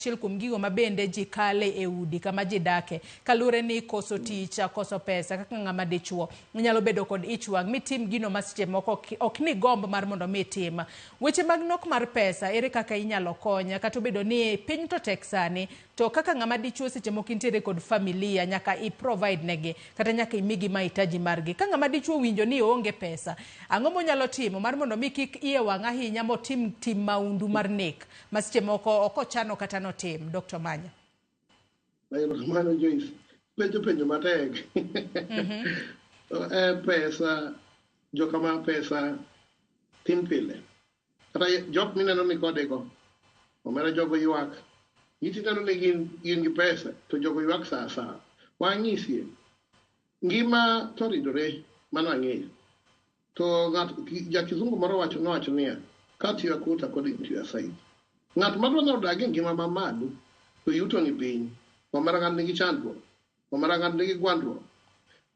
Achiel kuom gigo ma bende ji kale e udi kama ji dake kaluwore ni koso tich, koso pesa kaka ng'ama dichuo inyalo bedo kod ich wang' mitim gino ma seche moko ok ni gomb mar mondo mi itim. Weche mag nok mar pesa ere kaka inyalo kony kata obedo ni piny to tek sani to kaka ng'ama dichuo seche moko intiere kod familia nyaka i provide negi kata nyaka imigi mahitaji margi. Ka ng'ama dichuo owinjo ni oonge pesa, ang'o monyalo timo mar mondo mi kik iye wang' ahinya motim tim maundu mar nek ma seche moko ok ochano kata notim? Dr. Manya. Erokamano, Joyce. Penjo penjo matek. Pesa, jokama pesa tin pile. Kata jok mineno ni kodego, omera jogo ywak. Ng'iti neno ni gin gi pesa, to jogo ywak sa asaya. Wanyisie, ngima to ridore, mano ang'eyo. To ng'at ja kizungu moro wacho nowacho niya, "Cut your coat according to your size." Ng'at madwa ni odag e ngima mamalo, to yuto ni piny. Omera ng'at nigi chandruok. Omera ng'at nigi gwandruok.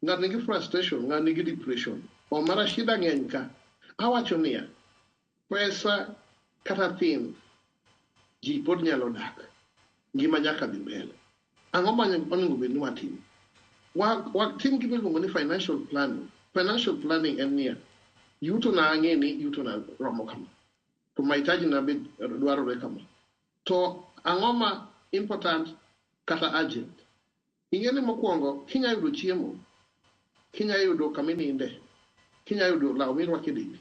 Ng'at nigi frustration, ng'at nigi depression. Omera shida ng'eny ka. Awacho niya, pesa kata thin, ji pod nyalo dak. Ngima nyaka dhi mbele. Ang'o ma onego bed ni watimo? Watim gima iluongo ni financial planning. Financial planning en niya, yuto na ang'e ni yuto na romo kama. To mahitaji na be dwarore kama. To ang'o ma important kata urgent? Ing'e ni mokwongo kinya yudo chiemo, kinya yudo kama ininde, kinya yudo law mirwako e dendi.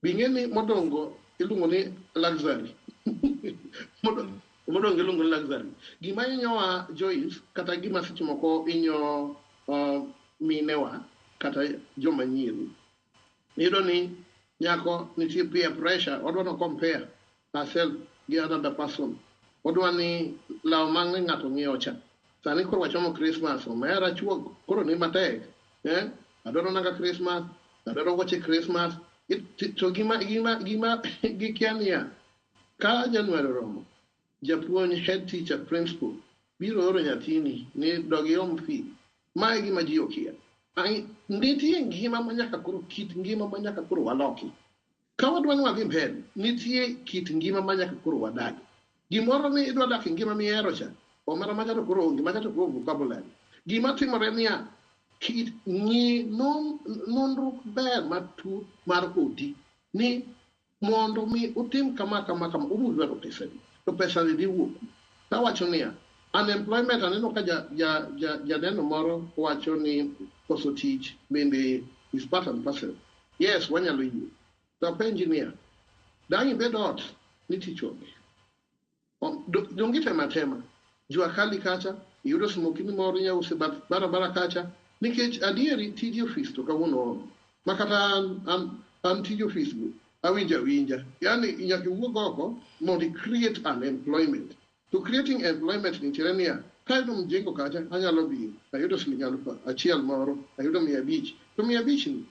Be ing'e ni modongo iluongo ni luxury. Modongo iluongo ni luxury. Gima hinyowa, Joyce, kata gima seche moko hinyo minewa kata joma nyiri. Iyudo ni nyako nitie peer pressure, odwa no compare herself gi another person. Odwa ni law mane ng'ato ng'iewo cha. Sani koro wachomo Christmas, omera chuo koro ni matek. Eh? Adwaro nanga Christmas, adwaro wuoche Christmas. To gima gikia niya, ka January oromo, japuonj, head teacher, principal biro oro nyathini ni dog iom fee. Ma e gima ji okia. Nitie ngima ma nyaka koro kit ngima ma nyaka koro waloki. Ka wadwa ni wadhi mbele, nitie kit ngima ma nyaka koro wadagi. Gimoro ni idwa dak e ngima mihero cha, omera macha to koro onge, macha to koro vocabulary. Gima timore niya, kit ng'i nonro ber matut mar odi ni mondo mi utim kama kama kama ubiro dwaro pesa di to pesa ni dhi wuok. Tawacho niya, unemployment aneno ka janeno moro wacho ni koso tich bende is part and parcel. Yes, wanyalo yie. To apenji niya, dang' ibed ot ni tich onge? Donge itemo atema? Jua kali kacha, iyudo smokie ni moro inya uso e bath barabara kacha, nikech adieri tij ofis to kawuono onge. Ma kata an tij ofis go awinjo awinja. Yani nyaka iwuog oko mondo i create an employment. To creating employment ni tiende niya, ka ayudo mjengo kacha, anyalo dhi, ayudo siling 1000 moro, ayudo 500. To 500 ni,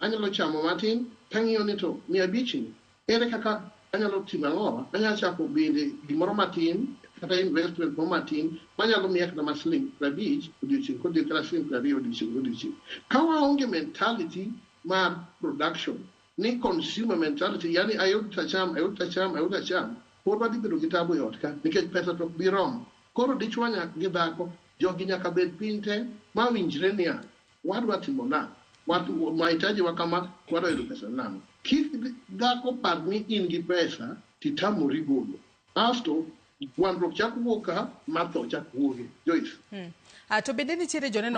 anyalo chamo matin, tang'iyo ni to 500 ni, ere kaka anyalo timo ang'owa? Anyalo chako bende gimoro matin, kata investment moro matin, manyalo miya kata ma siling 50 odiochieng' kodiochieng' kata siling 20 odiochieng' kodiochieng'. Ka waonge mentality mar production, ni consumer mentality, yani ayud tacham, ayud tacham, ayud tacham, pod wadhi bedo gi tabu e ot ka, nikech pesa to ok bi romo. Koro dichuo gi dhako, jogi nyaka bed piny te, ma winjre niya, wadwa timo na, mahitaji wa kama, wadwa yudo pesa nang'o. Kik dhako par ni in gi pesa, titamori golo. Asto, gwandruok chak wuok ka, ma tho chak wuoge. Joyce. To bende nitiere joneno